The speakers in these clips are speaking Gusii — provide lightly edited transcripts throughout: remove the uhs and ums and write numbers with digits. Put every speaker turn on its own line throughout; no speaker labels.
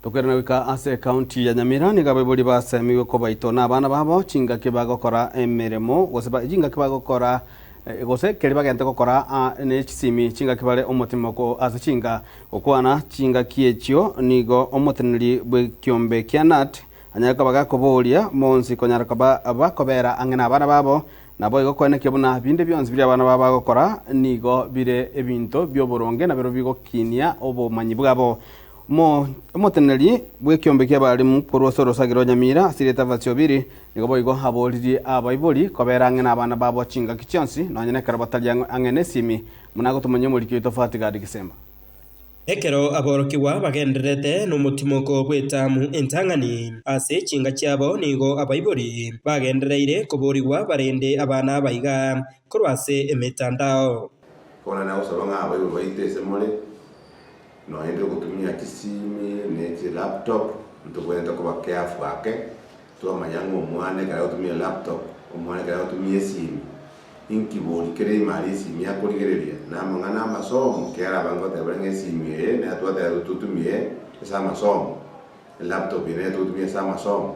Tokoirana goika ase ekaunti ya Nyamira, nigo abaibori basemigwe kobaitwa nabana babo chingaki bagokora emeremo gose chingaki bagokora gose keria bagente gokora ne chisimi chingaki bare omotimoko ase chinga. Gokwana chingaki echio nigo omoteneneri bw'ekiombe kia KNUT anyare koba gakoboria bonsi konyara koba bakobera ang'e nabana babo, naboigo koenekia buna binde bionsi biria abana babo bagokora nigo bire ebinto bi'oboronge na birobio bigokinia obomanyi bwabo. Omoteneneri bw'ekiombe ki'abalimu korwa ase orosagi rwa Nyamira ase erieta Vasi Obiri nigo boigo aboririe abaibori kobera ang'e nabana babo chingaki chionsi nonya nekero batari ang'e nesimi, buna agotomanyia omoriki oito Fatigadi Gisemba.
Ekero aborokigwa bagendererete nomotimoko bw'etamu entang'ani ase chinga chiabo nigo abaibori bagendereire koborigwa barende abana abaiga korwa ase emetandao.
Bono nagosaba ng'a abaibori baito ase more, Nonya inde ogotumia chisimi ne chilaptop, ntobwenerete koba careful ake, twamanya ng'a omwana ekero agotumia elaptop, omwana ekero agotumia esimi, inki bori kere ime aria esimi akorigereria, na amang'ana amasomo, ekiagera abange ngoteba bare ng'a esimi eye nero twateba totumie ase amasomo, elaptop eye nero togotumia ase amasomo,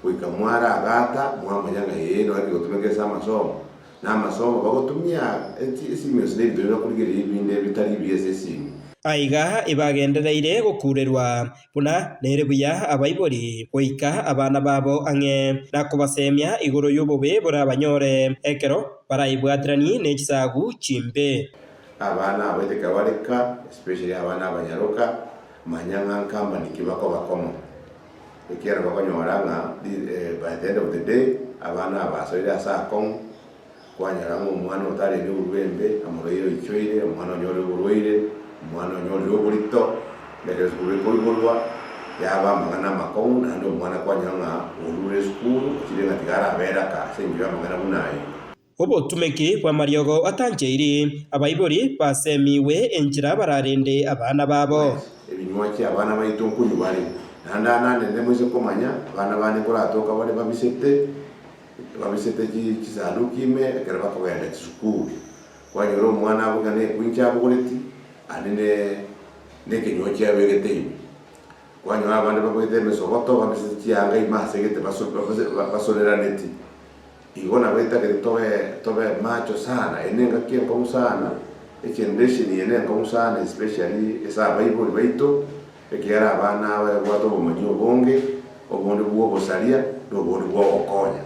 goika mwaragata mwamanya ng'a ee nonye kegotumeka ase amasomo, Na amasomo bagotumia esimi gose nebinto binde bakorigereria ebinde bitari ebiya ase esimi.
Aiga ebagendereire gokuurerwa buna nere buya abaibori goika abana babo ang'e, na kobasemia igoro y'obobe borabanyore ekero baraibwateranie ne chisagu chimbe.
Abana abaiteka bare ka, especially abana abanyaroka, manya ng'a nkampani ki bakoba komo. Ekiagera bakonyora ng'a by the end of the day abana aba basoire ase akong'u, kwanyora ng'a omwana otarenge oborwa embe, amorwaire oichoire, omwana onyorire oborwaire, omwana onyorire oborito, ekero esukuru ekoigorwa yaba amang'ana amakong'u naende omwana kwanyora ng'a orure esukuru ochire ng'a tiga arabere aka ase engencho y'amang'ana buna ayio.
Obotumeki bw'amariogo atancheiri, abaibori basemigwe enchera bararende abana babo.
Ebinywa abana baito nkonywa bare, naende ananende moise komanya, abana bane nkoratoka bare babisete, babisete chisanduki ime ekero bakogenda chisukuru. Kwanyora omwana abwo ng'a nekwincha abogoreti, aria ne ekenywa chiabegete ime. Kwanyora abande babegete emesogoto, babisete chianga ime ase egete basoreraneti. Igo nabo etagete tobe tobe macho sana, eye nengaki enkong'u sana, egeneration eye nenkong'u sana especially ase abaibori baito, ekiagera abana aba babwate obomanyi obonge, obonde bwa obosaria, na obonde bwa ogokonya.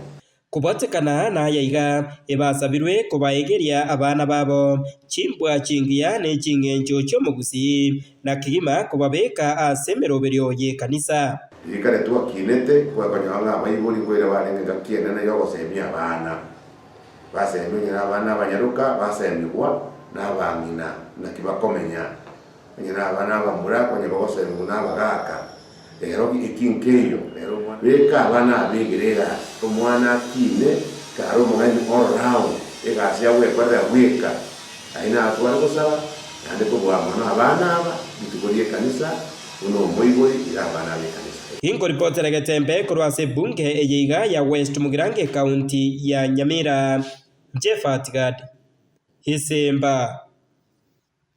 Kobwatekana naya iga, ebasabirwe kobaegeria abana babo chimbwa chingiya ne ching'encho chi'omogusii, na kegima kobabeka ase emeroberio y'ekanisa.
Riria kare twakinete, gwakonyora ng'a abaibori nkoira barenge engaki enene y'ogosemia abana. Basemia onye nabana abanyaroka, basemigwa nabang'ina naki bakomenya. Onye nabana abamura, konya bagosemigwa nabagaka. Rero eki nkeiyo, rero omwana beka abana abegere egasi, omwana akine kare omong'aini all round, egasi agwekorera bweka. Ayio natware gosaba, naende kobua mono abana aba, rituko ri'ekanisa, Buna omoibori ira abana b'ekanisa.
Inkoripotera Getembe korwa ase ebunge eye iga ya West Mugirango ekaunti ya Nyamira. Jephat Gad, Isimba.